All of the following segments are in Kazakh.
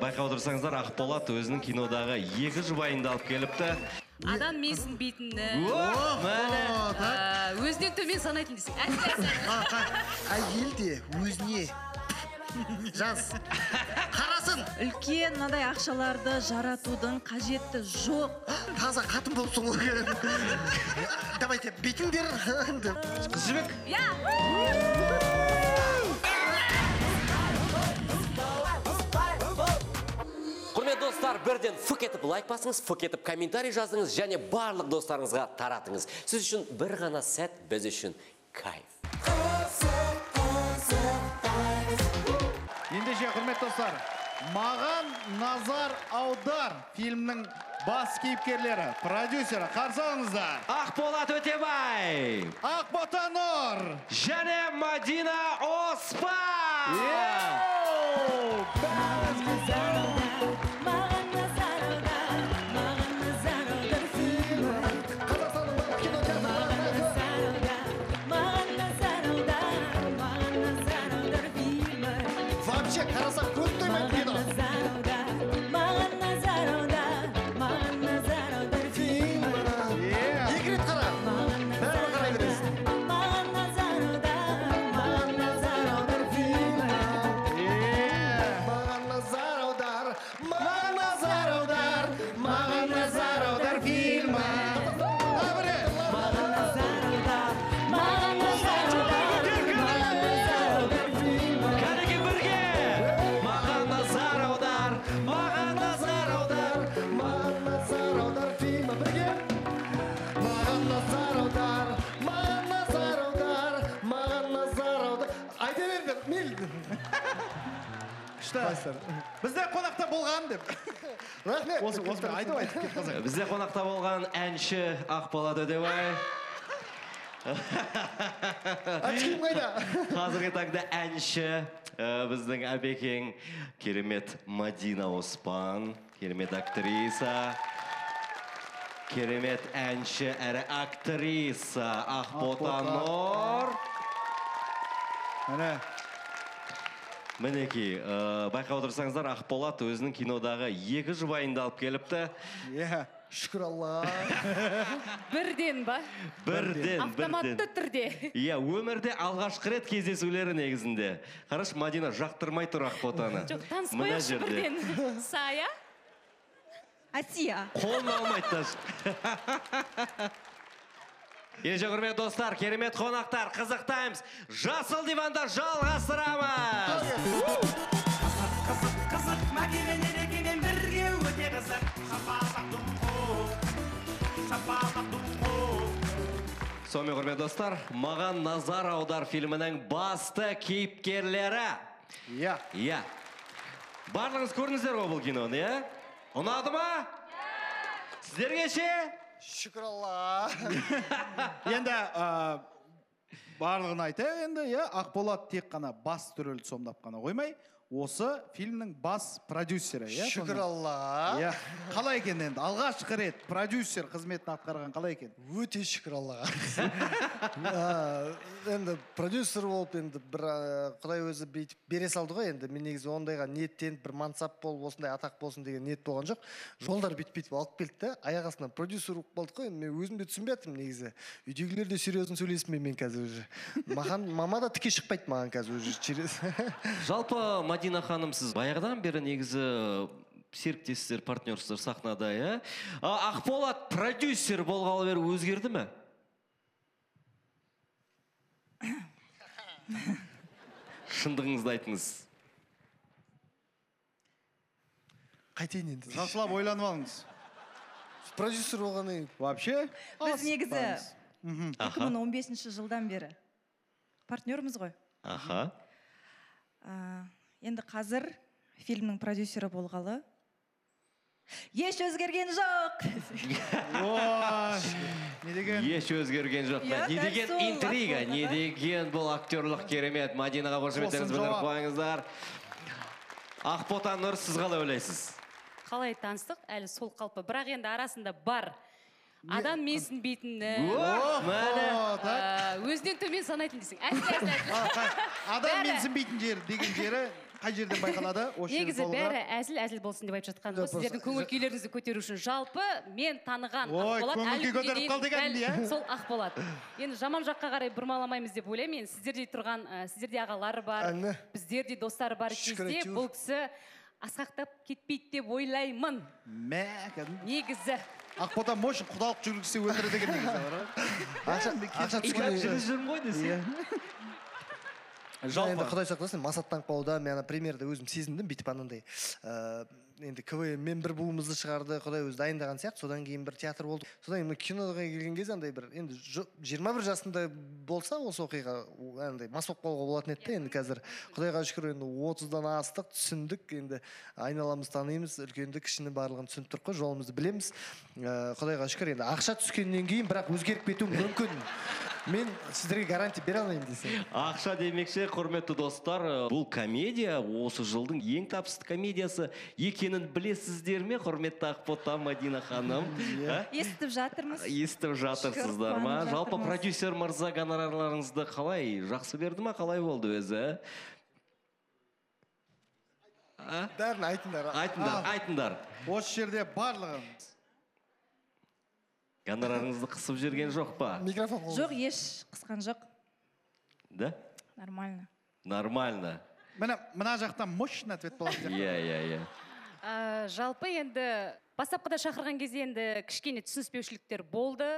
Байқап отырсаңыздар, Ақболат өзінің кинодағы екі жұбайын да алып келіпті. Адам менсінбейтіні, өзінен төмен санайтын дейсің. Әйел де өзіне жаз. Қарасын. Үлкен мынадай ақшаларды жаратудың қажеті жоқ. Таза қатын болыпсың ғой. Давайте, бетіңдер. Қыз Жібек. Я! Құрметті достар, бірден фық етіп лайк басыңыз, фық етіп комментарий жазыңыз және барлық достарыңызға таратыңыз. Сіз үшін бір ғана сәт, біз үшін кайф. Ендеше, құрметті достар, «Маған назар аудар» фильмнің бас кейіпкерлері, продюсері, қарсы алыңыздар. Ақболат Өтебай, Ақбота Нұр және Мадина Оспан. Вообще, қарасам көз тоймайды кино. Екі рет қара. Бәрібір қарай бересің. Маған назар аудар фильмі. Маған назар аудар, маған назар аудар, маған назар аудар фильмі. Кәнеки бірге! Маған назар аудар, маған назар аудар. Маған назар аудар фильмі бірге. Маған назар аудар, маған назар аудар, маған назар аудар. Айта беріңдер, мейлі. Күшті. Бізде қонақта болған деп. Рахмет. Осы айтып айтып кетіп қалсаң. Бізде қонақта болған әнші Ақболат Өтебай. Очкиім қайда? Қазіргі таңда әнші біздің әбекең керемет Мадина Оспан, керемет актриса, керемет әнші әрі актриса Ақбота Нұр. Міне. Мінекей, байқап отырсаңыздар, Ақболат өзінің кинодағы екі жұбайын да алып келіпті. Иә. Шүкір Алла. Бірден ба? Бірден, Автоматты бірден. түрде. Иә, өмірде алғашқы рет кездесулері негізінде. Қарашы, Мадина жақтырмай тұр Ақботаны. Жоқ, таныс Мына қояйықшы жерде. бірден. Сая? Әсия. Қолын алмайды даже. Ендеше, құрметті достар, керемет қонақтар, Қызық Таймс, жасыл диванда жалғастырамыз. Қызық, қызық, Мәкемен, Ерекемен бірге өте қызық. Шапалақ ду, шапалақ ду. Сонымен, құрметті достар, «Маған назар аудар» фильмінің басты кейіпкерлері. Иә. Иә. Барлығыңыз көрдіңіздер ғой бұл киноны, иә? Ұнады ма? Сіздерге ше? Шүкір Алла. Енді барлығын айтайық енді, иә, Ақболат тек қана басты рөлді сомдап қана қоймай, осы фильмнің бас продюсері, иә? Шүкір сонда? Алла. Иә. Қалай екен енді? Алғашқы рет продюсер қызметін атқарған қалай екен? Өте шүкір Аллаға. Енді продюсер болып енді бір Құдай өзі бүйтіп бере салды ғой енді. Мен негізі ондайға ниеттеніп бір мансап болып, осындай атақ болсын деген ниет болған жоқ. Жолдар бүйтіп бүйтіп алып келді де, аяқ астынан продюсер болып қалдық қой. Енді мен өзім де түсінбей жатырмын негізі. Үйдегілер де серьезно сөйлесіп мен қазір уже. Маған мама да тіке шықпайды маған қазір уже через. Жалпы, Мадина ханым, сіз баяғыдан бері негізі серіктессіздер, партнерсіздер сахнада, иә? Ақболат продюсер болғалы бері өзгерді ме? Шындығыңызды айтыңыз. Қайтейін енді? Жақсылап ойланып алыңыз. Продюсер болғаннан кейін. Вообще? Біз негізі Аспаңыз. 2015 жылдан бері партнерміз ғой. Аха. Енді қазір фильмнің продюсері болғалы еш өзгерген жоқ. Ой, не деген? Еш өзгерген жоқ. Иә, Не дәл деген сол интрига, Ақботаға. не деген бұл актерлық керемет. Мадинаға қошеметтеріңізді Қосым білдіріп жауап. қойыңыздар. Ақбота Нұр, сіз қалай ойлайсыз? Қалай таныстық, әлі сол қалпы. Бірақ енді арасында бар. Адам менсінбейтіні, О, міне. өзінен төмен санайтын дейсің. Әсілі, әсілі, әсілі. Адам Бәрі. менсінбейтін жері деген жері Қай жерден байқалады? Негізі бәрі әзіл-әзіл болсын деп айтып жатқан ғой. Сіздердің көңіл күйлеріңізді көтеру үшін. Жалпы мен таныған Ақболат әлі күнге дейін сол Ақболат. Енді жаман жаққа қарай бұрмаламаймыз деп ойлаймын. Енді сіздердей тұрған, сіздерде ағалары бар, біздердей достары бар кезде бұл кісі асқақтап кетпейді деп ойлаймын. Негізі. Ақбота мощын құдалық жүргізсе өлтіреді екен негізі. Ақша түскен жүрмін ғой десе. Жалпы Құдай сақтасын, масаттанып қалуда мен ана премьерде өзім сезіндім, бүйтіп анандай. Енді КВН мен бір буымызды шығарды, Құдай өзі дайындаған сияқты, содан кейін бір театр болды. Содан кейін киноға келген кезде андай бір, енді 21 жасында болса осы оқиға, андай мас болып қалуға болатын еді де, енді қазір Құдайға шүкір енді 30-дан астық, түсіндік, енді айналамызды танимыз, үлкенді, кішіні барлығын түсініп тұрық қой, жолымызды білеміз. Құдайға шүкір, енді ақша түскеннен кейін бірақ өзгеріп кетуі мүмкін. Мен сіздерге гарантия бере алмаймын десем. Ақша демекші, құрметті достар, бұл комедия осы жылдың ең табысты комедиясы екенін білесіздер ме, құрметті Ақбота, Мадина ханым? Естіп жатырмыз. Естіп жатырсыздар ма? Жалпы продюсер мырза гонорарларыңызды қалай? Жақсы берді ма? Қалай болды өзі? Бәрін айтыңдар. Айтыңдар, айтыңдар. Осы жерде барлығын. Гонорарыңызды қысып жүрген жоқ па? Микрофон қолыңыз. Жоқ, еш қысқан жоқ. Да? Нормально. Нормально. Міне, мына жақтан мощный ответ болады. Иә, иә, иә. Жалпы енді бастапқыда шақырған кезде енді кішкене түсініспеушіліктер болды.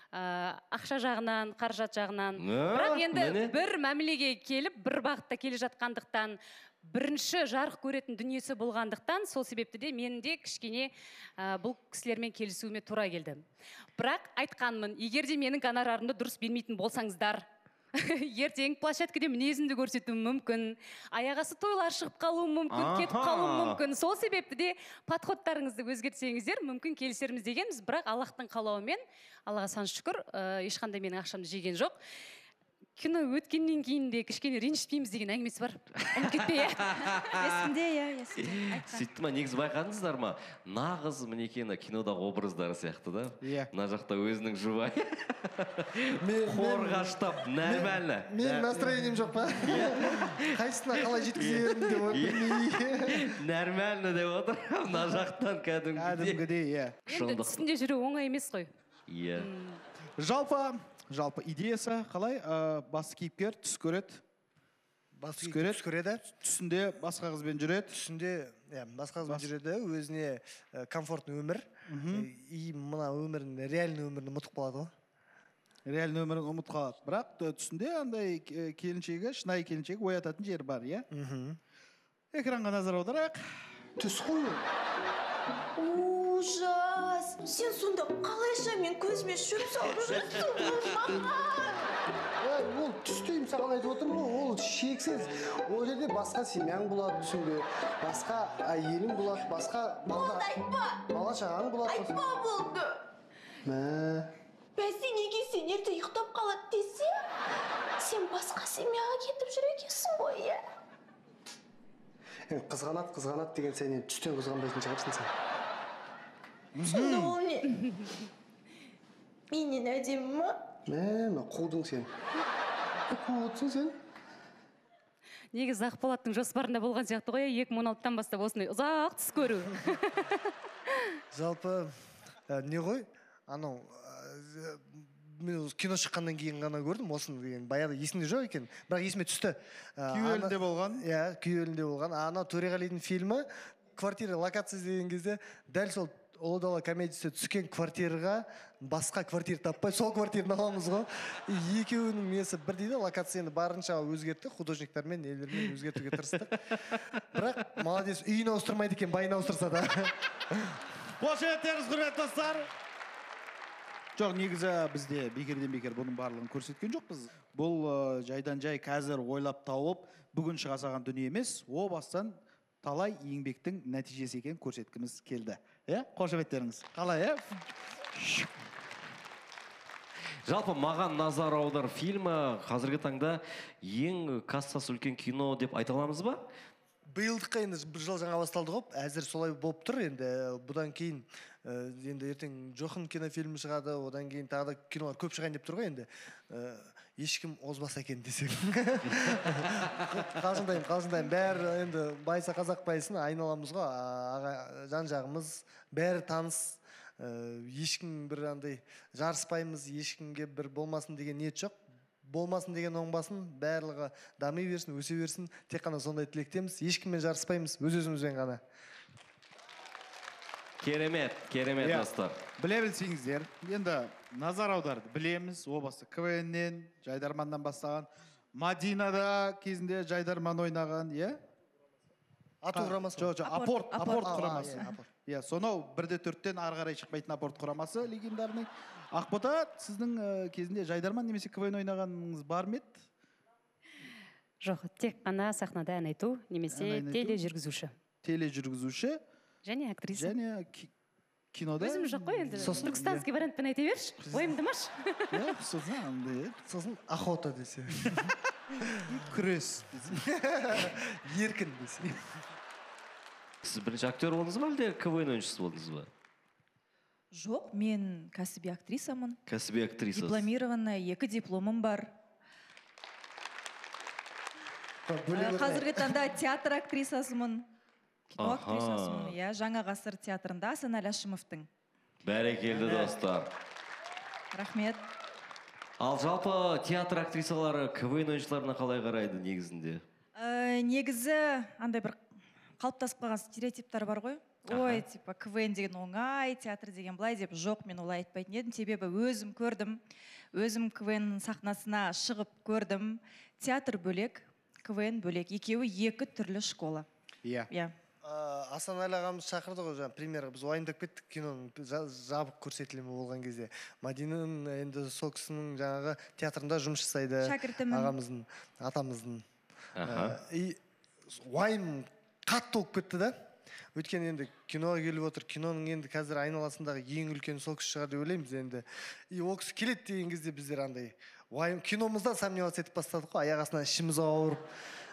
Ақша жағынан, қаражат жағынан. Бірақ енді бір мәмілеге келіп, бір бағытта келе жатқандықтан, бірінші жарық көретін дүниесі болғандықтан, сол себепті де менің де кішкене бұл кісілермен келісуіме тура келді. Бірақ айтқанмын, егер де менің гонорарымды дұрыс бермейтін болсаңыздар, ертең площадкеде мінезімді көрсетуім мүмкін, аяқ асты тойлар шығып қалуым мүмкін, кетіп қалуым мүмкін. Сол себепті де подходтарыңызды өзгертсеңіздер, мүмкін келісерміз дегенбіз. Бірақ Аллахтың қалауымен, Аллаға сан шүкір, ешқандай менің ақшамды жеген жоқ. Кино өткеннен кейін де кішкене ренжіспейміз деген әңгімесі бар. Ұмытып кетпей, иә? Есімде, иә, есімде. Сөйтті ма, негізі байқадыңыздар ма? Нағыз мінекей кинодағы образдары сияқты да? Иә. Мына жақта өзінің жұбайы. Қорғаштап, нормально. Менің настроением жоқ па? Қайсысына қалай жеткізерім деп отырмын. Нормально деп отыр. Мына жақтан кәдімгідей. Иә. Енді түсінде жүру оңай емес қой. Иә. Жалпы идеясы қалай? Басты кейіпкер түс көреді. Басты кейіпкер түс көреді. Түсінде басқа қызбен жүреді. Түсінде, иә, басқа қызбен жүреді. Өзіне комфортный өмір. И мына өмірін, реальный өмірін ұмытып қалады ғой. Реальный өмірін ұмытып қалады. Бірақ түсінде андай келіншегі, шынайы келіншегі оятатын жері бар, иә? Экранға назар аударайық. Түс қой. Ужас! Сен сонда қалайша мен көзіме шөп салып жүрсің ғой маған? Ол түс деймін саған айтып отырмын ғой, ол шексіз. Ол жерде басқа семьяң болады түсінде, басқа әйелің болады, басқа болды, айтпа! Бала шағаң болады. Айтпа болды! Мә. Бәсе неге сен ерте ұйықтап қалады десем, сен басқа семьяға кетіп жүр екенсің ғой, иә? Қызғанады, қызғанады деген сен енді түстен қызғанбайтын шығарсың сен. Сонда ол не? Менен әдемі ма? Мә, қудың сен. Қуып отырсың сен. Негізі Ақболаттың жоспарында болған сияқты ғой, 2016-тан бастап осындай ұзақ түс көру. Жалпы, не ғой, анау, мен кино шыққаннан кейін ғана көрдім, осыны деген баяғыда есімде жоқ екен, бірақ есіме түсті. Күйеу елінде болған. Иә, күйеу елінде болған. Анау Төреғалидың фильмі, квартира локация деген кезде дәл сол Ұлы дала комедиясы түскен квартираға басқа квартира таппай, сол квартираны аламыз ғой. Екеуінің несі бірдей де, локацияны барынша өзгерттік, художниктермен, нелермен өзгертуге тырыстық. Бірақ молодец, үйін ауыстырмайды екен, байын ауыстырса да. Қошеметтеріңіз, құрметті достар. Жоқ, негізі бізде бекерден бекер бұның барлығын көрсеткен жоқпыз. Бұл жайдан жай қазір ойлап тауып, бүгін шыға салған дүние емес, о бастан талай еңбектің нәтижесі екенін көрсеткіміз келді. Иә, қошеметтеріңіз. Қалай, ә? Жалпы маған назар аудар фильмі қазіргі таңда ең кассасы үлкен кино деп айта аламыз ба? Биылдыққа енді бір жыл жаңа басталды ғой, әзір солай болып тұр енді. Бұдан кейін енді ертең Жоқын кинофильмі шығады, одан кейін тағы да кинолар көп шығайын деп тұр ғой енді. Ешкім озбаса екен десем. Қалжыңдаймын. Бәрі енді байса қазақ байсын, айналамыз ғой, жан жағымыз бәрі таныс. Ешкім бір андай жарыспаймыз, ешкімге бір болмасын деген ниет жоқ. Болмасын деген оңбасын, барлығы дами берсін, өсе берсін, тек қана сондай тілектеміз. Ешкіммен жарыспаймыз, өз-өзімізбен ғана. Керемет, керемет достар. Біле білсеңіздер, енді назар аударды білеміз, о баста КВН-нен, Жайдарманнан бастаған, Мадинада кезінде Жайдарман ойнаған, иә? Ату құрамасы. Жоқ, апорт құрамасы. Иә, сонау 1-4-тен ары қарай шықпайтын апорт құрамасы легендарный. Ақбота, сіздің кезінде Жайдарман немесе КВН ойнағаныңыз бар ма еді? Жоқ, тек қана сахнада ән айту немесе тележүргізуші. Тележүргізуші. Және актриса. Және кинода. Өзім жоқ қой енді. Түркістанский вариантпен айта берші. Ойымдымаш. Иә, сосын андай. Сосын охота десе. Күрес. Еркін десе. Сіз бірінші актер болдыңыз ба, әлде КВН ойыншысы болдыңыз ба? Жоқ, мен кәсіби актрисамын. Кәсіби актрисасыз. Дипломированная, 2 дипломым бар. Қазіргі таңда театр актрисасымын. Кино актрисасымын, иә, Жаңа ғасыр театрында Асанәлі Әшімовтың. Бәрекелді, достар. Рахмет. Ал жалпы театр актрисалары КВН ойыншыларына қалай қарайды негізінде? Негізі андай бір қалыптасып қалған стереотиптар бар ғой. Ой, типа КВН деген оңай, театр деген былай деп. Жоқ, мен олай айтпайтын едім. Себебі өзім көрдім, өзім КВН сахнасына шығып көрдім. Театр бөлек, КВН бөлек. Екеуі екі түрлі школа. Иә. Асанәлі ағамыз шақырды ғой, жаңа премьераға. Біз уайымдап кеттік киноның жабық көрсетілімі болған кезде. Мадинаның енді сол кісінің жаңағы театрында жұмыс жасайды. Шәкіртімін. Ағамыздың, атамыздың. И уайым қатты болып кетті да. Өйткені енді киноға келіп отыр, киноның енді қазір айналасындағы ең үлкен сол кісі шығар деп ойлаймыз енді. И ол кісі келеді деген кезде біздер андай уайым, киномыздан сомневаться етіп бастадық қой, аяқ астынан ішіміз ауырып.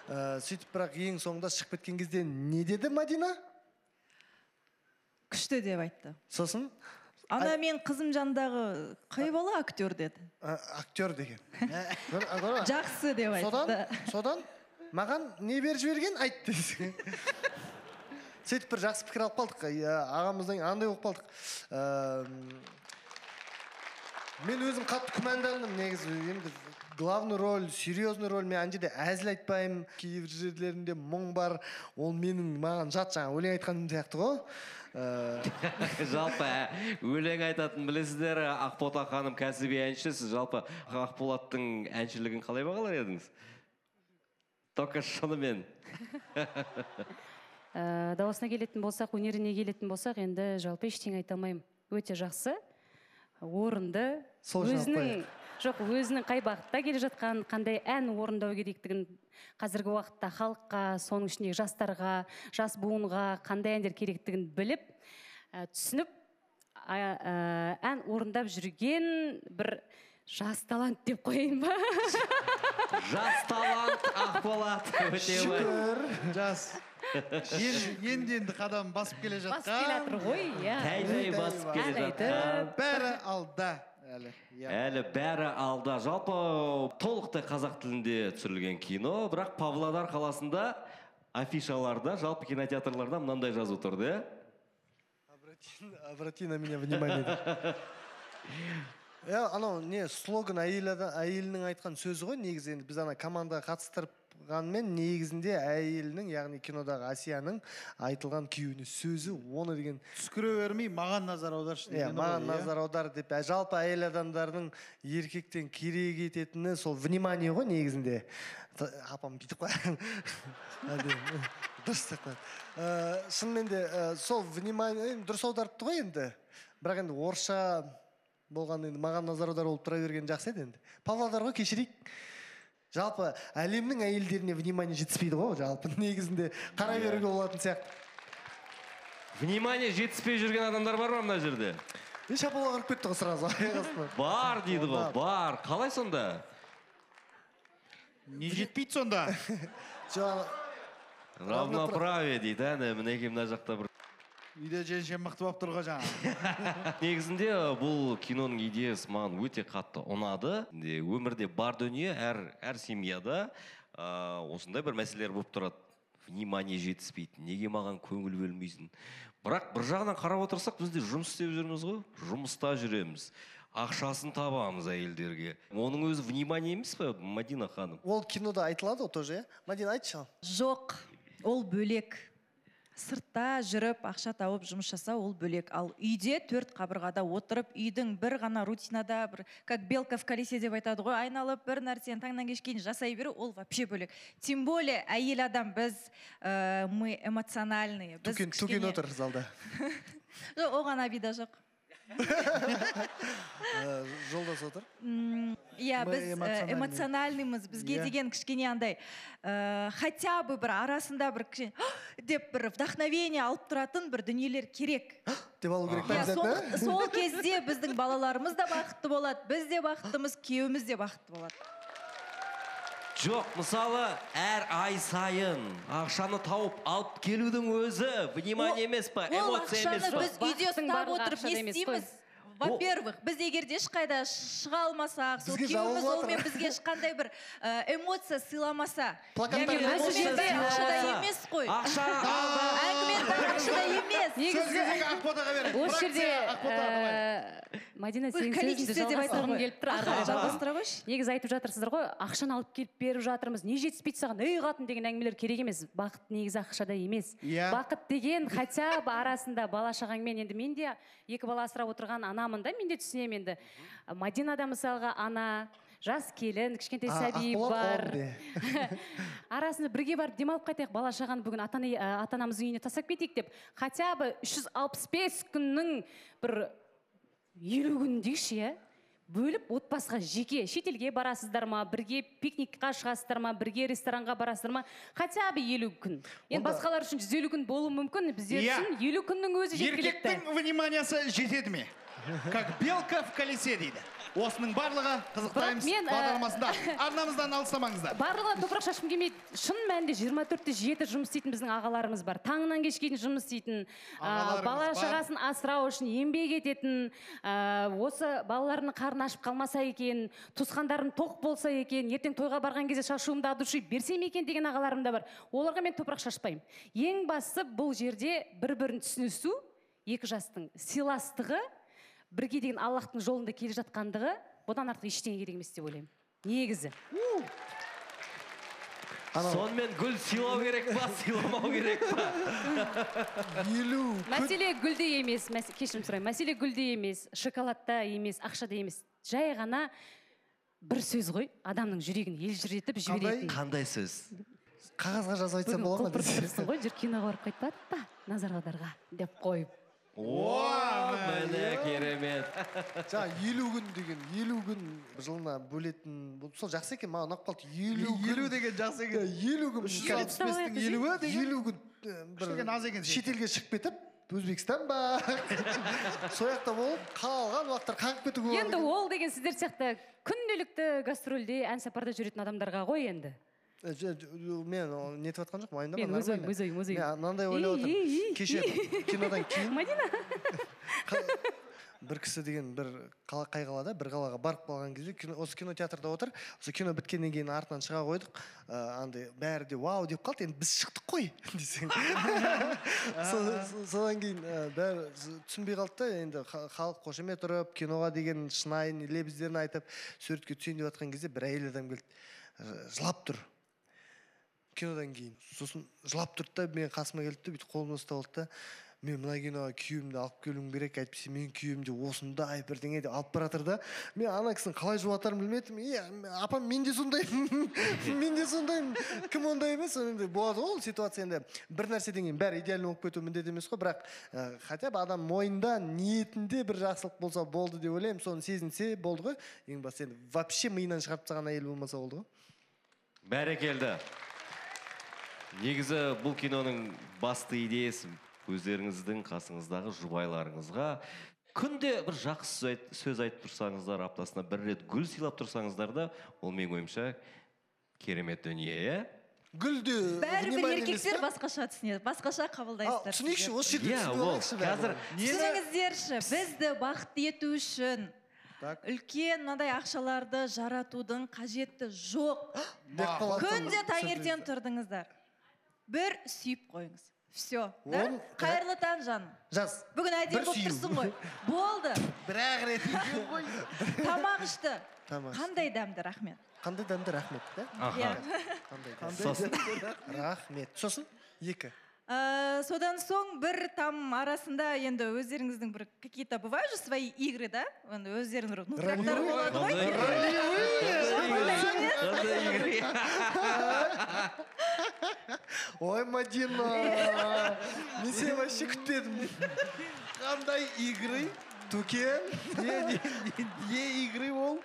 Сөйтіп бірақ ең соңында шығып кеткен кезде не деді Мадина? Күшті деп айтты. Сосын? Ана мен қызым жанындағы қай бала актер деді. Актер деген. Жақсы деп айтты. Содан маған не беріп жіберген айт десең. Сөйтіп бір жақсы пікір алып қалдық. Ағамыздан андай болып қалдық. Мен өзім қатты күмәндандым негізі. Енді главный роль, серьезный роль, мен ана жерде әзіл айтпаймын. Кейбір жерлерінде мұң бар. Ол менің маған жат, жаңа өлең айтқаным сияқты ғой. Жалпы өлең айтатын білесіздер, Ақбота ханым кәсіби әнші. Сіз жалпы Ақболаттың әншілігін қалай бағалар едіңіз? Только шынымен. Дауысына келетін болсақ, өнеріне келетін болсақ, енді жалпы ештеңе айта алмаймын. Өте жақсы, орынды. Өзінің, жоқ, өзінің қай бағытта келе жатқан, қандай ән орындау керектігін қазіргі уақытта халыққа, соның ішінде жастарға, жас буынға қандай әндер керектігін біліп, түсініп, ән орындап жүрген бір жас талант деп қояйын ба? Жас талант Ақболат. Шүкір, жас. Енді қадам басып келе жатқан. Басып келе жатыр ғой, иә. Тәй-тәй басып келе жатқан. Бәрі алда. Әлі. Әлі бәрі алда. Жалпы толықтай қазақ тілінде түсірілген кино, бірақ Павлодар қаласында афишаларда, жалпы кинотеатрларда мынандай жазу тұрды, иә? Обрати на меня внимание. Анау не слоган әйелінің айтқан сөзі ғой негізі. Енді біз ана командаға қатыстырғанмен негізінде әйелінің, яғни кинодағы Асияның айтылған күйеуіне сөзі, оны деген түскіре бермей маған назар аударшы деген. Маған назар аудар деп. Жалпы әйел адамдардың еркектен керек ететіні сол внимание ғой негізінде. Апам бүйтіп қояды. Дұрыс деп қояды. Шынымен де сол внимание дұрыс аударыпты ғой енді. Бірақ енді орысша болған енді маған назар аудар болып тұра берген жақсы еді енді. Павлодар ғой, кешірейік. Жалпы әлемнің әйелдеріне внимание жетіспейді ғой, жалпы негізінде қарай беруге болатын сияқты. Внимание жетіспей жүрген адамдар бар ма мына жерде? Шапалақ ұрып кетті ғой сразу аяқ астынан. Бар дейді ғой, бар. Қалай сонда? Не жетпейді сонда? Жоқ, Равноправие дейді, әне мінекей мына жақта бір. Үйде жеңшем мықты болып тұр ғой жаңа. Негізінде бұл киноның идеясы маған өте қатты ұнады. Өмірде бар дүние, әр семьяда осындай бір мәселелер болып тұрады. Внимание жетіспейді, неге маған көңіл бөлмейсің? Бірақ бір жағынан қарап отырсақ, біз де жұмыс істеп жүрміз ғой, жұмыста жүреміз. Ақшасын табамыз әйелдерге. Оның өзі внимание емес пе, Мадина ханым? Ол кинода айтылады ғой тоже, иә? Мадина, айтшы. Жоқ, ол бөлек. Сыртта жүріп, ақша тауып, жұмыс жасау ол бөлек. Ал үйде төрт қабырғада отырып, үйдің бір ғана рутинада, бір, как белка в колесе деп айтады ғой, айналып бір нәрсені таңнан кешке дейін жасай беру, ол вообще бөлек. Тем более әйел адам, біз, мы эмоциональные. Түкен отыр залда. Жоқ, оған обида жоқ. Жолдас отыр. Иә, біз эмоциональныймыз. Бізге деген кішкене андай, хотя бы бір арасында бір кішкене деп бір вдохновение алып тұратын бір дүниелер керек. Деп алу керек па? Сол кезде біздің балаларымыз да бақытты болады, біз де бақыттымыз, күйеуіміз де бақытты болады. Жоқ, мысалы, әр ай сайын ақшаны тауып алып келудің өзі внимание емес па, эмоция емес па? Ол ақшаны біз үйде ұстап отырып не істейміз? Во-первых, біз егер де ешқайда шыға алмасақ, сол күйеуіміз олмен бізге ешқандай бір эмоция сыйламаса. Әңгіме ақшада емес қой. Ақша әңгіме ақшада емес. Осы жерде Мадина, сенің сөзіңді жалғастырғым келіп тұр. Жалғастыра қойшы. Негізі айтып жатырсыздар ғой, ақшаны алып келіп беріп жатырмыз. Не жетіспейді саған, ей қатын деген әңгімелер керек емес. Бақыт негізі ақшада емес. Бақыт деген хотя бы арасында бала шағаңмен, енді мен де екі бала асырап отырған анамын да, мен де түсінемін енді. Мадина да мысалға ана, жас келін, кішкентай сәби бар. Арасында бірге барып демалып қайтайық, бала шағаны бүгін ата-анамыздың үйіне тастап кетейік деп. Хотя бы 365 күннің бір 50 күн дейікші, иә? Бөліп отбасыға жеке шетелге барасыздар ма, бірге пикникқа шығасыздар ма, бірге ресторанға барасыздар ма, хотя бы 50 күн. Енді басқалар үшін 150 күн болуы мүмкін, біздер үшін 50 күннің өзі жеткілікті. Еркектің вниманиясы жетеді ме? Как белка в колесе дейді. Осының барлығы Қызық Таймс бағдарламасында. Арнамыздан алыстамаңыздар. Барлығына топырақ шашқым келмейді. Шын мәнінде 24/7 жұмыс істейтін біздің ағаларымыз бар. Таңнан кешке дейін жұмыс істейтін, бала шағасын асырау үшін еңбек ететін, осы балаларының қарны ашып қалмаса екен, туысқандарым тоқ болса екен, ертең тойға барған кезде шашуымды от души берсем екен деген ағаларым да бар. Оларға мен топырақ шашпаймын. Ең бастысы бұл жерде бір-бірін түсінісу, екі жастың сыйластығы, бірге деген Аллахтың жолында келе жатқандығы, бұдан артық ештеңе керек емес деп ойлаймын. Негізі. Сонымен гүл сыйлау керек па, сыйламау керек па? Мәселе гүлде емес, кешірім сұраймын, мәселе гүлде емес, шоколадта емес, ақшада емес. Жай ғана бір сөз ғой, адамның жүрегін елжіретіп жіберетін. Қандай сөз? Қағазға жазып айтсам болады ма? Бүгін құлпырып ғой, жүр киноға барып қайтпадық па, Назарларға деп қойып. О, міне керемет. Жаңа 50 күн деген, 50 күн жылына бөлетін, сол жақсы екен, маған ұнап қалды. 50 күн. 50 деген жақсы екен. 50 күн. 365-тің 50-і деген. 50 күн бір аз екен. Шетелге шығып кетіп, Өзбекстан ба? Сол жақта болып, қалған уақыттар қаңғып кетуге болады. Енді ол деген сіздер сияқты күнделікті гастрольде, ән сапарда жүретін адамдарға ғой енді. Мен нетіп жатқан жоқпын, уайымдама, Мен өз ойым, өз ойым, өз ойым. Мен мынандай ойлап отырмын. Кеше кинодан кейін Мадина. бір кісі деген бір қай қалада, бір қалаға барып қалған кезде осы кинотеатрда отыр. Осы кино біткеннен кейін артынан шыға қойдық. Андай бәрі де вау деп қалды. Енді біз шықтық қой десең. Содан кейін бәрі түсінбей қалды да, енді халық қошемет ұрып, киноға деген шынайы лебіздерін айтып, суретке түсейін деп жатқан кезде бір әйел адам келді. Жылап тұр. Кинодан кейін. Сосын жылап тұрды да, мен қасыма келді де, бүйтіп қолымнан ұстап алды да, мен мына киноға күйеуімді алып келуім керек, әйтпесе менің күйеуім де осындай бірдеңе деп алып бара жатыр да. Мен ана кісіні қалай жұбатарымды білмедім. Е, апам, мен де сондаймын. Мен де сондаймын. Кім ондай емес? Енді болады ғой ол ситуация енді. Бір нәрседен кейін бәрі идеальный болып кету міндет емес қой, бірақ хотя бы адам мойнында, ниетінде бір жақсылық болса болды деп ойлаймын. Соны сезінсе болды ғой. Ең бастысы енді вообще миынан шығарып тастаған әйел болмаса болды ғой. Бәрекелді. Негізі бұл киноның басты идеясы өздеріңіздің қасыңыздағы жұбайларыңызға күнде бір жақсы сөз айтып тұрсаңыздар, аптасына бір рет гүл сыйлап тұрсаңыздар да, ол менің ойымша керемет дүние, иә? Гүлді бәрібір еркектер басқаша түсінеді, басқаша қабылдайсыздар. Түсінейікші, осы жерде түсініп алайықшы. Қазір түсініңіздерші, бізді бақытты ету үшін үлкен мынандай ақшаларды жаратудың қажеті жоқ. Күнде таңертең тұрдыңыздар. Бір сүйіп қойыңыз. Все. Қайырлы таң, жаным. Жаз. Бүгін әдемі болып тұрсың ғой. Болды. Бір-ақ рет екен ғой. Тамақ ішті. Қандай дәмді, рахмет. Қандай дәмді, рахмет. Сосын. Рахмет. Сосын екі. Содан соң бір там арасында енді өздеріңіздің бір какие-то бывают же свои игры, да? Енді өздерінің бір нутрактары болады ғой. Ой, Мадина, мен сені вообще күтпедім. Қандай игры? Тукен. Не игры ол?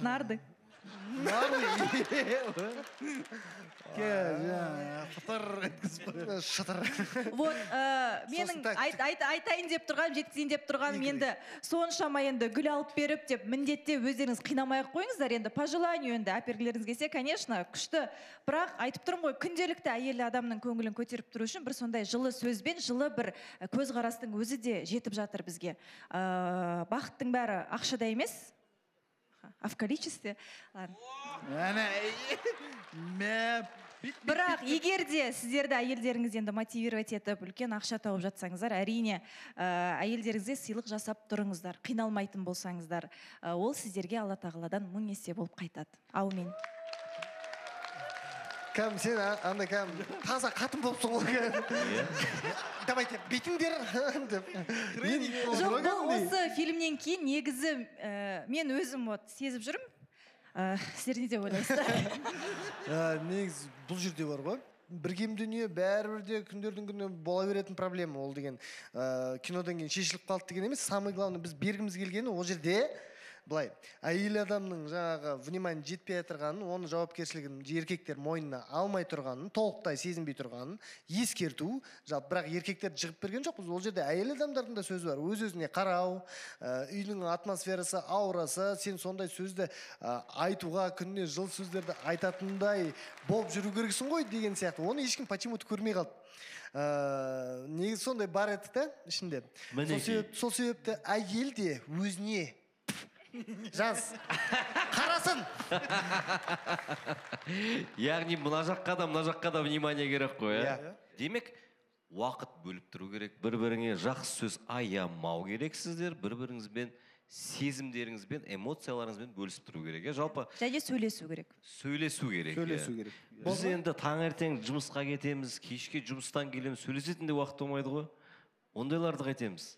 Нарды. Шытыр. Вот, менің айтайын деп тұрғаным, жеткізейін деп тұрғаным енді соншама енді гүл алып беріп деп міндетте өздеріңіз қинамай ақ қойыңыздар енді по желанию енді әпергілеріңіз келсе, конечно, күшті. Бірақ айтып тұрмын ғой, күнделікті әйел адамның көңілін көтеріп тұру үшін бір сондай жылы сөзбен, жылы бір көзқарастың өзі де жетіп жатыр бізге. Бақыттың бәрі ақшада емес, а в количестве. Бірақ егер де сіздерді әйелдеріңіз енді мотивировать етіп, үлкен ақша тауып жатсаңыздар, әрине әйелдеріңізге сыйлық жасап тұрыңыздар, қиналмайтын болсаңыздар, ол сіздерге Алла тағаладан 1000 есе болып қайтады. Аумин. Кәм, сен андай кәм таза қатын болыпсың ғой. Давайте бүйтіңдер деп. Жоқ, бұл осы фильмнен кейін негізі мен өзім вот сезіп жүрмін. Сіздер не деп ойлайсыздар? Негізі бұл жерде бар ғой. Бір кем дүние бәрібір де күндердің күні бола беретін проблема ол деген. Кинодан кейін шешіліп қалды деген емес. Самое главное, біз бергіміз келгені ол жерде былай, әйел адамның жаңағы внимание жетпей отырғанын, оның жауапкершілігін еркектер мойнына алмай тұрғанын, толықтай сезінбей тұрғанын ескерту. Жалпы, бірақ еркектер жығып берген жоқпыз. Ол жерде әйел адамдардың да сөзі бар. Өз-өзіне қарау, үйдің атмосферасы, аурасы, сен сондай сөзді айтуға күніне жыл сөздерді айтатындай болып жүру керексің ғой деген сияқты. Оны ешкім почему-то көрмей қалды. Негізі сондай бар еді да ішінде. Сол себепті әйел де өзіне жаз, қарасын. Яғни мына жаққа да, мына жаққа да внимание керек қой, ә? Демек, уақыт бөліп тұру керек, бір-біріңе жақсы сөз аямау керексіздер, бір-біріңізбен сезімдеріңізбен, эмоцияларыңызбен бөлісіп тұру керек, ә? Жалпы және сөйлесу керек. Сөйлесу керек. Сөйлесу керек. Біз енді таңертең жұмысқа кетеміз, кешке жұмыстан келеміз, сөйлесетін де уақыт болмайды ғой. Ондайларды қайтеміз.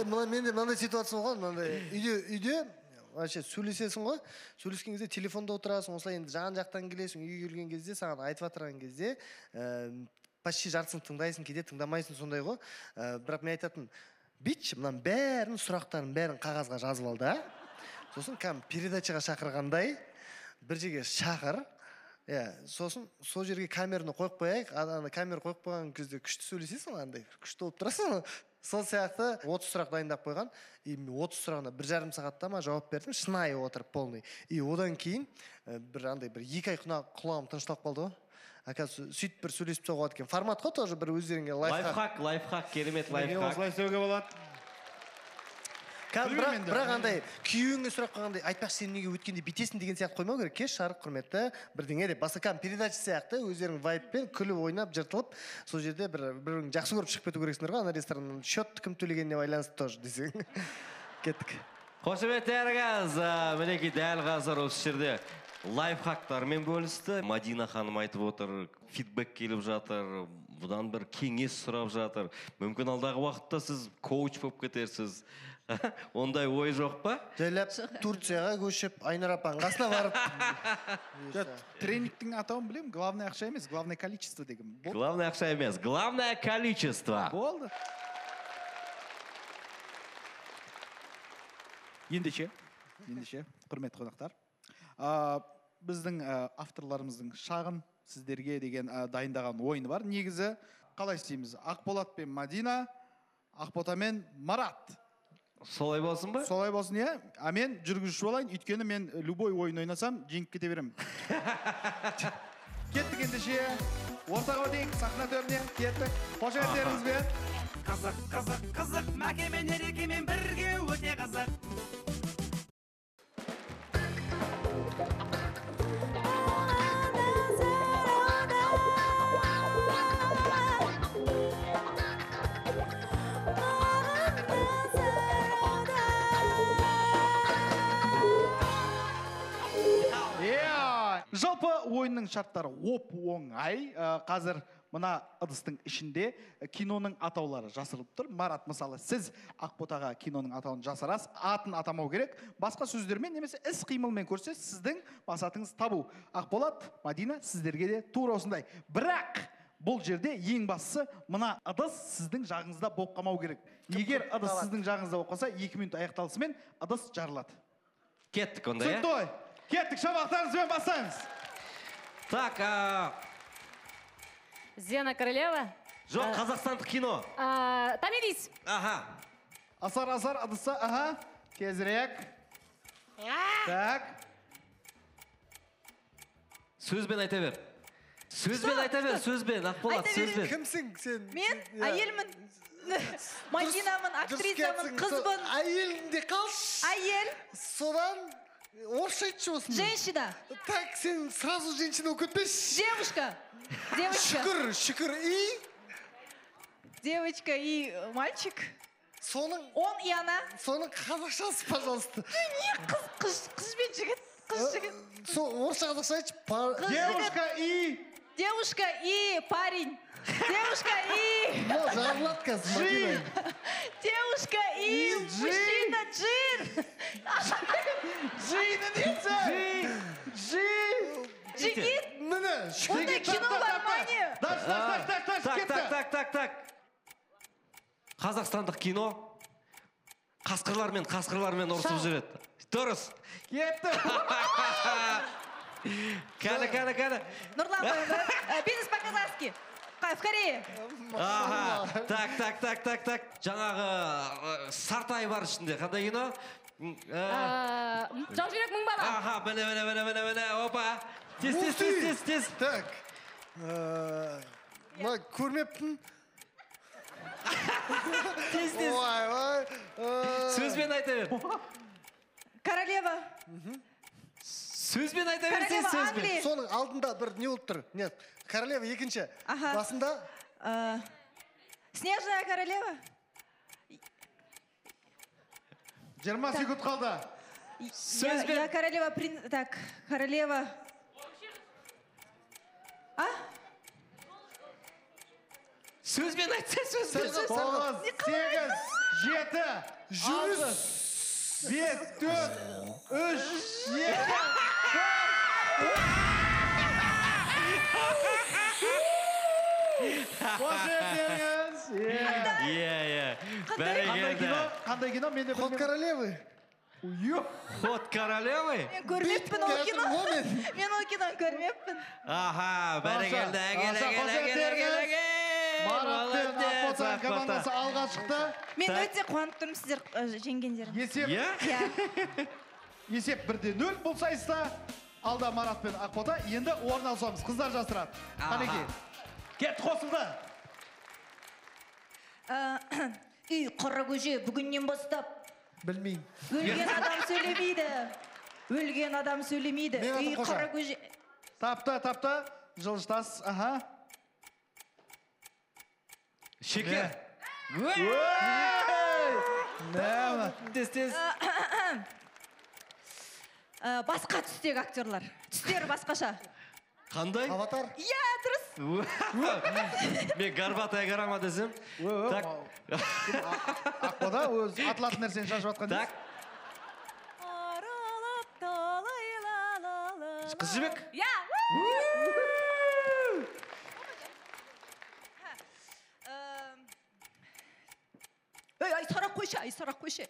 Менде мынандай ситуация болған, мынандай үйде вообще сөйлесесің ғой, сөйлескен кезде телефонда отырасың, осылай енді жан жақтан келесің, үйге келген кезде саған айтып отырған кезде почти жартысын тыңдайсың, кейде тыңдамайсың, сондай ғой. Бірақ мен айтатын, бүйтші, мынаның бәрін, сұрақтарын бәрін қағазға жазып ал да, сосын кәдімгі передачаға шақырғандай бір жерге шақыр. Сосын сол жерге камераны қойып қояйық, ана камера қойып қойған кезде күшті сөйлесесің, андай күшті болып тұрасың. Сол сияқты 30 сұрақ дайындап қойған, и 30 сұрағына 1,5 сағатта ма жауап бердім, шынайы отырып полный. И одан кейін бір андай бір 2 ай құлағым тынышталып қалды ғой. Оказывается, сөйтіп бір сөйлесіп тастауға болады екен. Формат қой тоже бір өздеріңе лайфхак. Лайфхак, керемет лайфхак. Осылай істеуге болады. Бірақ андай күйеуіңе сұрақ қойғандай, айтпақшы сен неге өткенде бүйтесің деген сияқты қоймау керек. Кеш жарық, құрметті бірдеңе деп. Басқа кәдімгі передача сияқты өздерің вайбпен күліп ойнап жыртылып, сол жерде бір-бірін жақсы көріп шығып кету керексіңдер ғой. Ана рестораннан счет кім төлегеніне байланысты тоже десең. Кеттік. Қошеметтеріңіз, мінекей дәл қазір осы жерде лайфхактармен бөлісті. Мадина ханым айтып отыр, фидбэк келіп жатыр, бұдан бір кеңес сұрап жатыр. Мүмкін алдағы уақытта сіз коуч болып кетерсіз. Ондай ой жоқ па? Жайлап Турцияға көшіп, Айнұр апаның қасына барып. Тренингтің атауын білемін, главное ақша емес, главное количество деген. Главное ақша емес, главное количество. Болды. Ендеше, құрметті қонақтар, біздің авторларымыздың шағын сіздерге деген дайындаған ойыны бар. Негізі қалай істейміз? Ақболат пен Мадина, Ақбота мен Марат. Солай болсын ба? Солай болсын, иә. А мен жүргізуші болайын, өйткені мен любой ойын ойнасам, жеңіп кете беремін. Кеттік ендеше. Ортаға өтейік, сахна төріне кеттік. Қошеметтеріңізбен. Қызық, қызық, қызық, Мәкемен, Ерекемен бірге өте қызық. Жалпы ойынның шарттары оп-оңай. Қазір мына ыдыстың ішінде киноның атаулары жасырылып тұр. Марат, мысалы, сіз Ақботаға киноның атауын жасырасыз, атын атамау керек. Басқа сөздермен немесе іс-қимылмен көрсе, сіздің мақсатыңыз табу. Ақболат, Мадина, сіздерге де тура осындай. Бірақ бұл жерде ең бастысы мына ыдыс сіздің жағыңызда болып қалмау керек. Егер ыдыс сіздің жағыңызда болып қалса, 2 минут аяқталысымен ыдыс жарылады. Кеттік онда, иә? Түсінікті. Кеттік, шабақтарыңызбен бастаймыз. Так, Зена королева. Жоқ, қазақстандық кино. Томирис. Аха. Асар, асар, ыдысы, аха. Тезірек. Так. Сөзбен айта бер. Сөзбен айта бер, сөзбен, Ақболат, сөзбен. Кімсің сен? Мен әйелмін. Мадинамын, актрисамын, қызбын. Әйелінде қалшы. Әйел. Содан орысша айтшы осыны. Женщина. Так, сен сразу женщина болып кетпеші. Девушка. Девочка. Шүкір, шүкір и. Девочка и мальчик. Соның. Он и она. Соның қазақшасы, пожалуйста. Не қыз, қыз, қыз бен жігіт, қыз жігіт. Сол орысша қазақша айтшы. Девушка и. Девушка и парень. Девушка и. Мынау жарылады қазір. Девушка и мужчина джин. Джинні несі? Джин. Джигит. Міне. Ондай кино бар ма не? Так, так, так, так, так, так, так, так, так. Қазақстандық кино қасқырлармен ұрысып жүреді. Дұрыс. Кетті. Кәні, кәні, кәні. Нұрлан, бизнес по-казахски. В Корее. Аха. Так, так, так, так, так. Жаңағы Сартай бар ішінде. Қандай кино? Жаужүрек мың бала. Аха, міне, міне, міне, міне, міне. Опа. Тез, тез, тез, тез, тез. Так. Мына көрмеппін. Тез, тез. Ой, ой. Сөзбен айта бер. Королева. Сөзбен айта бер, сен сөзбен. Соның алдында бір не болып тұр? Нет, королева екінші. Басында? Снежная королева. 20 секунд қалды. Сөзбен. Я королева, так, королева. А? Сөзбен айтса, сөзбен. 9, 8, 7, 6, 5, 4, 3, 2, 1. Қошеметтеріңіз. Иә, иә. Қандай кино? Қандай кино? Мен де Ход королевы. Ход королевы? Мен көрмеппін ол кино. Мен ол киноны көрмеппін. Аха, бәрекелді. Әкел, әкел, әкел, әкел, әкел. Марат пен Ақбота командасы алға шықты. Мен өте қуанып тұрмын сіздер жеңгендеріңіз. Есеп. Есеп 1-0 бұл сайыста. Алда Марат пен Ақбота. Енді орын алысамыз. Қыздар жасырады. Қанеке. Кет қосылды. Үй, қара көже, бүгіннен бастап. Білмеймін. Өлген адам сөйлемейді. Өлген адам сөйлемейді. Үй, қара көже. Тапты, тапты. Жылжытасыз. Аха. Шекер. Тез, тез. Басқа түстегі актерлар. Түстері басқаша. Қандай? Аватар? Иә, дұрыс. Мен горбатая гора десем. Так. Ақбота өз атылатын нәрсені шашып жатқан. Так. Қыз Жібек? Иә. Ей, Айсара қойшы, Айсара қойшы.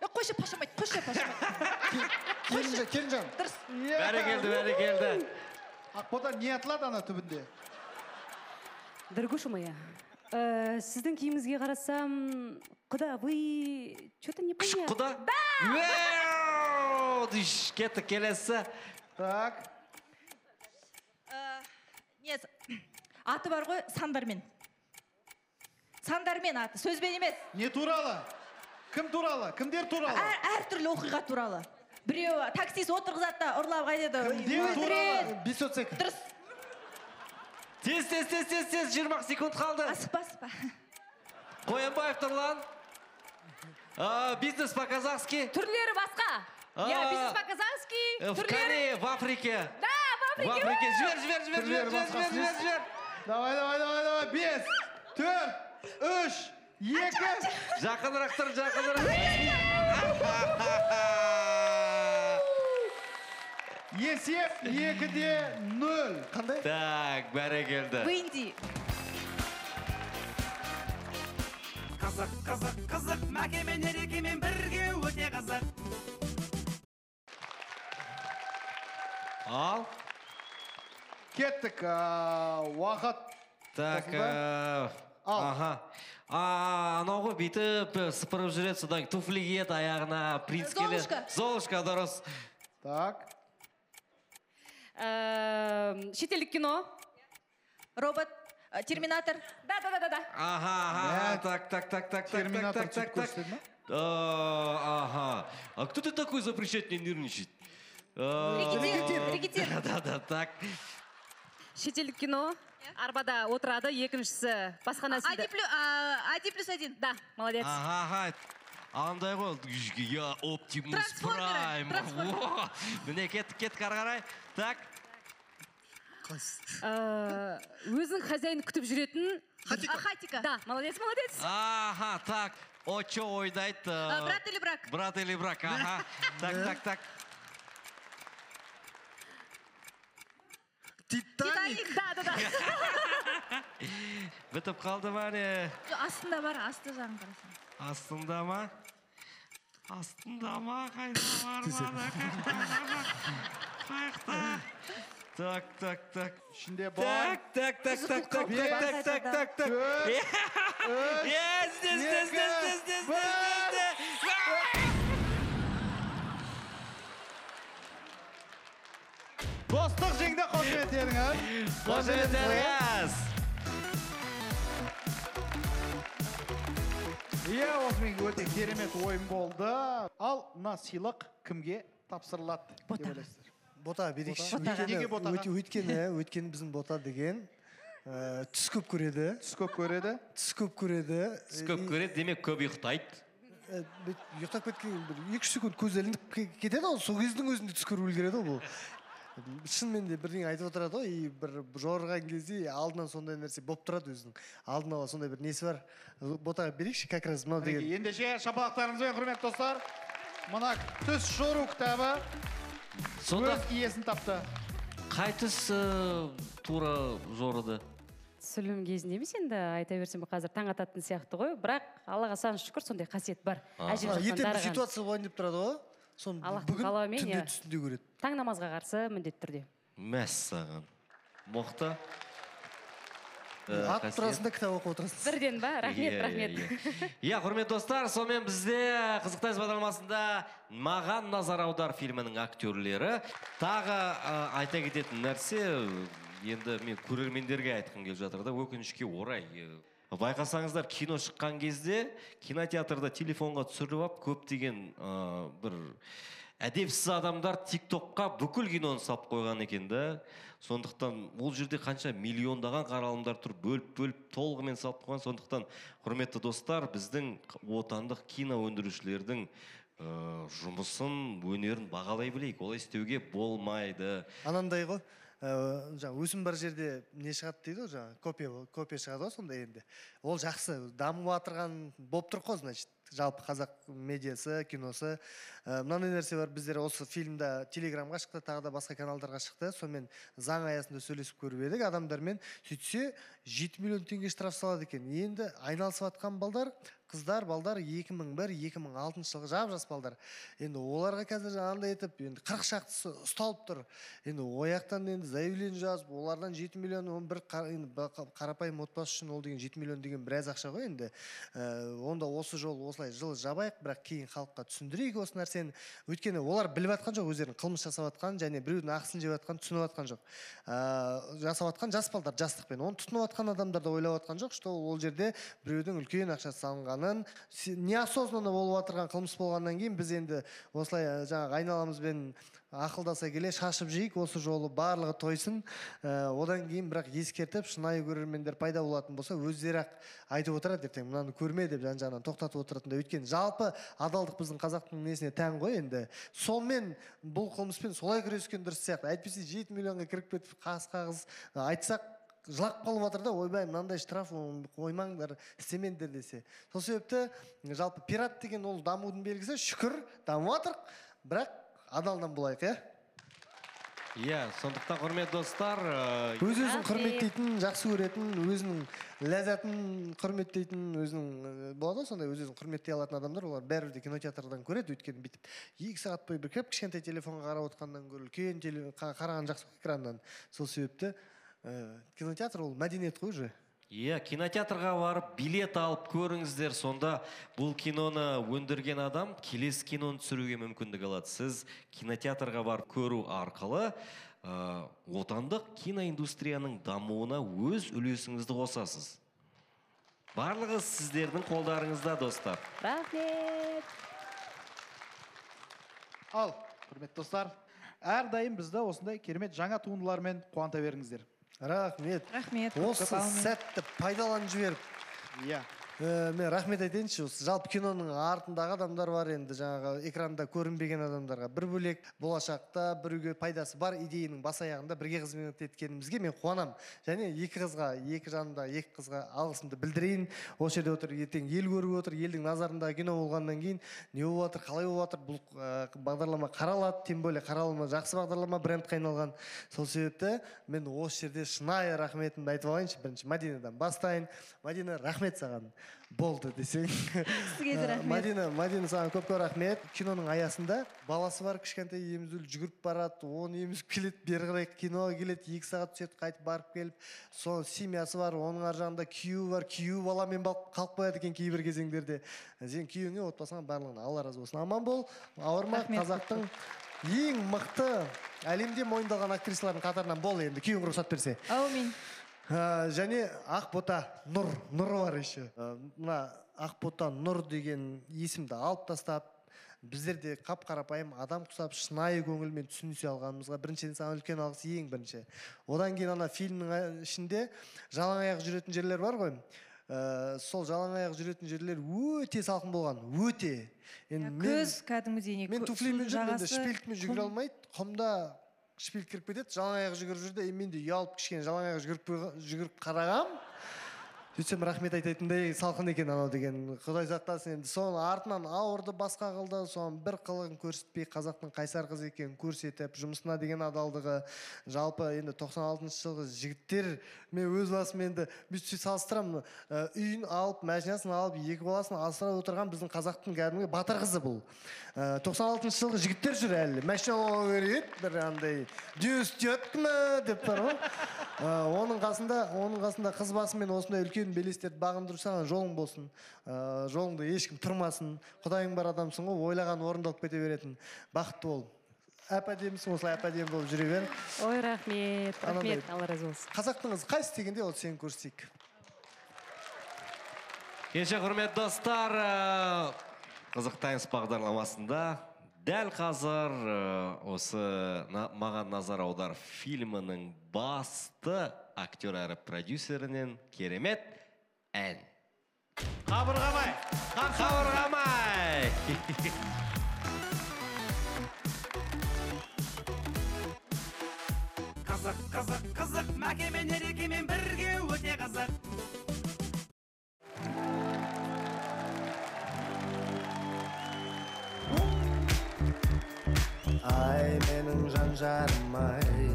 Қойшы, пашамайды, қойшы, пашамайды. Келінжан, келінжан. Дұрыс. Бәрекелді, бәрекелді. Ақбота не атылады ана түбінде? Дорогуша моя, сіздің киіміңізге қарасам, құда, вы что-то не понятно. Құда? Да! Кеттік, келесі. Так. Нет, аты бар ғой, сандармен. Сандармен аты, сөзбен емес. Не туралы? Кім туралы? Кімдер туралы? Әртүрлі оқиға туралы. Біреуі таксист отырғызады да ұрлап қайтады. Кімдер туралы? 532. Дұрыс. Тез, тез, тез, тез, тез, 20 секунд қалды. Асықпа, асықпа. Қоянбаев Тұрлан. Бизнес по-казахски. Түрлері басқа. Я, бизнес по-казахски. В Корее, в Африке. Да, в Африке. В Африке. Жібер, жібер, жібер, жібер, жібер, жібер, жібер. Давай, давай, давай, давай. 5, 4, 3, 2. Жақынырақ тұр, жақынырақ. Есеп 2-0. Қандай? Так, бәрекелді. В Индии. Қызық, қызық, қызық, Мәкемен Ерекемен бірге өте қызық. Ал. Кеттік, уақыт. Так, аха. Анау ғой бүйтіп сыпырып жүреді, содан туфли киеді аяғына, принц келеді. Золушка. Золушка, дұрыс. Так. Шетелдік кино. Робот. Терминатор. Да, да, да, да. Ага, ага, так, так, так, так, так, так, так, так. Ага. А кто ты такой, запрещать мне нервничать? Рекетир, рекетир. Да, да, да, так. Шетелдік кино. Арбада отырады, екіншісі басқанасында. 1+1. Да, молодец. Ага, ага. Андай ғой, я Оптимус Прайм. Міне, кеттік, кеттік ары қарай. Так. Өзінің хозяин күтіп жүретін. Хатика. Да, молодец, молодец. Ага, так. Очо ойнайды. Брат или брак? Брат или брак, ага. Так, так, так. Титаник. Да, да, да. Бітіп қалды ма не? Астында бар, асты жағын қарасаң. Астында ма? Астында ма? Қайда бар ма? Қаяқта? Так, так, так. Ішінде бар. Так, так, так, так, так, так, так, так, так. Ізде, ізде, ізде, ізде, ізде, ізде. Достық жеңді, қошеметтеріңіз. Қошеметтеріңіз. Иә, осымен өте керемет ойын болды. Ал мына сыйлық кімге тапсырылады деп ойлайсыздар? Бота, берекші. Неге ботаға? Өйткені біздің бота деген түс көп көреді. Түс көп көреді. Түс көп көреді. Түс көп көреді, демек көп ұйықтайды. Ұйықтап кеткен бір 2-3 секунд көзі ілініп кетеді ғой, сол кездің өзінде түс көріп үлгереді ғой бұл. Шынымен де бірдеңе айтып отырады ғой, и бір жорыған кезде алдынан сондай нәрсе болып тұрады өзінің. Алдын ала сондай бір несі бар. Ботаға берейікші, как раз мынау деген. Ендеше шапалақтарыңызбен, құрметті достар, мына түс жору кітабы өз иесін тапты. Қай түс тура жорыды? Түсірілім кезінде емес енді, айта берсем қазір таң ататын сияқты ғой, бірақ Аллаға сан шүкір сондай қасиет бар. Ертең бір ситуация болайын деп тұрады ғой. Соны Аллахтың бүгін қалауымен, түнде иә. Түсінде көреді. Таң намазға қарсы міндетті түрде. Мәссаған. Мықты. Ат тұрасың да кітап оқып отырасың. Бірден ба? Рахмет, рахмет. Иә, құрметті достар, сонымен бізде Қызықтайыз бағдарламасында Маған назар аудар фильмінің актерлері. Тағы айта кететін нәрсе, енді мен көрермендерге айтқым келіп жатыр да, өкінішке орай. Байқасаңыздар, кино шыққан кезде кинотеатрда телефонға түсіріп алып, көптеген бір әдепсіз адамдар TikTokқа бүкіл киноны салып қойған екен да. Сондықтан ол жерде қанша миллиондаған қаралымдар тұр, бөліп-бөліп толығымен салып қойған. Сондықтан, құрметті достар, біздің отандық кино өндірушілердің жұмысын, өнерін бағалай білейік. Олай істеуге болмайды. Анандай ғой, жаңа өсім бар жерде не шығады дейді ғой, жаңа копия шығады ғой сондай енді. Ол жақсы, дамып жатырған болып тұр ғой, значит, жалпы қазақ медиасы, киносы. Мынандай нәрсе бар, біздер осы фильмда Телеграмға шықты, тағы да басқа каналдарға шықты. Сонымен заң аясында сөйлесіп көріп едік адамдармен. Сөйтсе 7 миллион теңге штраф салады екен. Енді айналысып жатқан балдар, қыздар, балдар 2001, 2006 жылғы жап-жас балдар. Енді оларға қазір андай етіп, енді 40 шақтысы ұсталып тұр. Енді ояқтан енді заявление жазып, олардан 7 миллион, он бір енді қарапайым отбасы үшін ол деген 7 миллион деген біраз ақша ғой енді. Онда осы жол осылай осылай жылы жабайық, бірақ кейін халыққа түсіндірейік осы нәрсені. Өйткені олар біліп жатқан жоқ, өздерінің қылмыс жасап жатқанын және біреудің ақысын жеп жатқанын түсініп жатқан жоқ. Жасап жатқан жас балдар жастықпен, оны тұтынып жатқан адамдар да ойлап жатқан жоқ, что ол жерде біреудің үлкен ақша салынғанын, неосознанно болып жатырған қылмыс болғаннан кейін біз енді осылай жаңағы айналамызбен ақылдаса келе шашып жейік, осы жолы барлығы тойсын. Одан кейін бірақ ескертіп, шынайы көрермендер пайда болатын болса, өздері ақ айтып отырады, ертең мынаны көрме деп жан-жағынан тоқтатып отыратындай. Өйткені жалпы адалдық біздің қазақтың несіне тән ғой енді. Сонымен бұл қылмыспен солай күрескен дұрыс сияқты. Әйтпесе 7 миллионға кіріп кетіп қас қағыз айтсақ, жылап қалып жатыр да, ойбай, мынандай штраф қоймаңдар, істемеңдер десе. Сол себепті жалпы пират деген ол дамудың белгісі, шүкір, дамып жатырық, бірақ адалдан болайық, иә? Иә, сондықтан құрметті достар, өз-өзін құрметтейтін, жақсы көретін, өзінің ләззатын құрметтейтін, өзінің болады ғой сондай өз-өзін құрметтей алатын адамдар, олар бәрібір де кинотеатрдан көреді, өйткені бүйтіп 2 сағат бойы бір кіп-кішкентай телефонға қарап отқаннан гөрі үлкен қараған жақсы экраннан. Сол себепті кинотеатр ол мәдениет қой уже. Иә, кинотеатрға барып билет алып көріңіздер, сонда бұл киноны өндірген адам келесі киноны түсіруге мүмкіндік алады. Сіз кинотеатрға барып көру арқылы отандық киноиндустрияның дамуына өз үлесіңізді қосасыз. Барлығы сіздердің қолдарыңызда, достар. Рахмет. Ал, құрметті достар, әрдайым бізді осындай керемет жаңа туындылармен қуанта беріңіздер. Рахмет. Рахмет. Осы сәтті пайдаланып жіберіп. Иә. Мен рахмет айтайыншы, осы жалпы киноның артындағы адамдар бар енді, жаңағы экранда көрінбеген адамдарға бір бөлек, болашақта біреуге пайдасы бар идеяның бас аяғында бірге қызмет еткенімізге мен қуанамын. Және екі қызға, екі жанымда екі қызға алғысымды білдірейін. Осы жерде отыр, ертең ел көріп отыр, елдің назарында кино болғаннан кейін не болып жатыр, қалай болып жатыр, бұл бағдарлама қаралады, тем более қаралма жақсы бағдарлама, брендке айналған. Сол себепті мен осы жерде шынайы рахметімді айтып алайыншы. Бірінші Мадинадан бастайын. Мадина, рахмет саған. Болды десең. Сізге де рахмет. Мадина, Мадина, саған көп көп рахмет. Киноның аясында баласы бар кішкентай емізулі жүгіріп барады, оны емізіп келеді, бері қарай киноға келеді, 2 сағат түседі, қайтып барып келіп, сол семьясы бар, оның ар жағында күйеуі бар, күйеуі баламен қалып қояды екен кейбір кезеңдерде. Сен күйеуіңе, отбасыңа, барлығына Алла разы болсын. Аман бол, ауырма, қазақтың ең мықты, әлемде мойындалған актрисалардың қатарынан бол енді, күйеуің рұқсат берсе. Әумин. Және Ақбота Нұр, Нұры бар еще. Мына Ақбота Нұр деген есімді алып тастап, біздер де қап-қарапайым адам құсап, шынайы көңілмен түсінісе алғанымызға біріншіден саған үлкен алғыс, ең бірінші. Одан кейін ана фильмнің ішінде жалаң аяқ жүретін жерлер бар ғой. Сол жалаң аяқ жүретін жерлер өте салқын болған, өте. Көз кәдімгідей. Мен туфлимен жүрмін, енді шпилькмен жүгіре алмайды, құмда шпиль кіріп кетеді, жалаң аяқ жүгіріп жүрді, мен де ұялып кішкене жалаң аяқ жүгіріп қарағам. Сөйтсем рахмет айтатындай салқын екен анау деген. Құдай сақтасын енді, соның артынан ауырды, басқа қылды, соның бір қылығын көрсетпей, қазақтың қайсар қызы екенін көрсетіп, жұмысына деген адалдығы, жалпы енді 96 жылғы жігіттер, мен өз басым енді бүйтіп салыстырамын, үйін алып, машинасын алып, екі баласын асырап отырған біздің қазақтың кәдімгі батыр қызы бұл. 96 жылғы жігіттер жүр әлі, машина алу керек еді, бір андай дүйістеткі ме деп бар ғой. Оның қасында қыз басымен осындай үлкен белестерді бағындырып саған жолың болсын. Жолыңды ешкім тұрмасын. Құдайың бар адамсың ғой, ойлаған орындалып кете беретін. Бақытты бол. Әп-әдемісің, осылай әп-әдемі болып жүре бер. Ой, рахмет, рахмет, Алла разы болсын. Қазақтың қызы қайсы дегенде ол сені көрсетейік. Кеше, құрметті достар, Қызық Таймс бағдарламасында дәл қазір осы «Маған назар аудар» фильмінің басты актер әрі продюсерінен керемет ән. Қабырғамай! Қабырғамай! Қызық, қызық, қызық, Мәкемен, Ерекемен бірге өте қызық. Ай, менің жан жарым ай,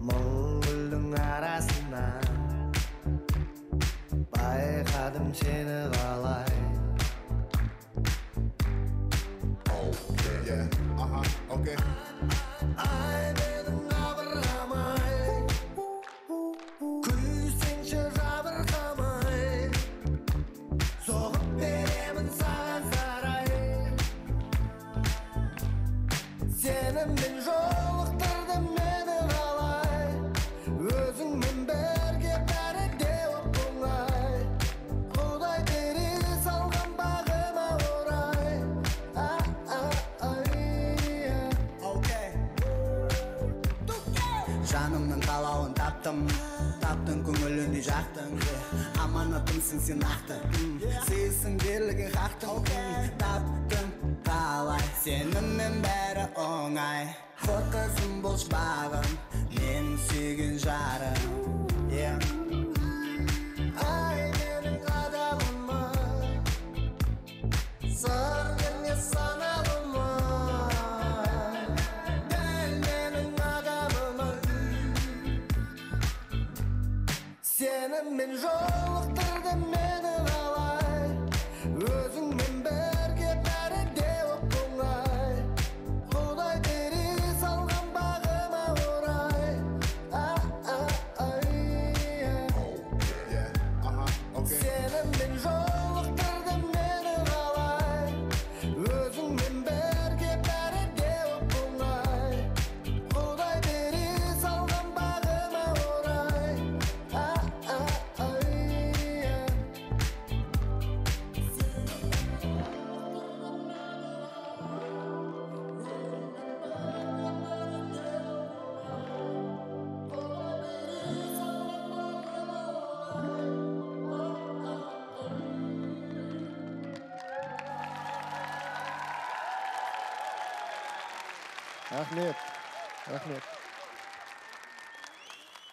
мың гүлдің арасынан байқадым сені қалай. Ай, менің қабырғам ай, күлсеңші жабырқамай, соғып бер. Сенімен жолықтырды мені қалай, өзіңмен бірге бәрі де оп-оңай. Құдай бере салған бағыма орай. Жанымның қалауын таптым, таптың көңіліне жақтың. Аманатымсың сен ақты, сыйсың берілген хақтың. Таптың қалай, сенімен бәрі оңай. Хор қызым болшы бағым, менің сүйген жарым. Ай, менің адамым, сырмене саналым, дәл менің адамым. Сенімен жолықтырды мені қалай, өзіңмен бірге бәрі де оп-оңай. Құдай бере салған бағыма орай. Сенімен жолықтырды мені қалай, өзіңмен бірге бәрі де оп-оңай. Құдай бере салған бағыма орай. Рахмет, рахмет.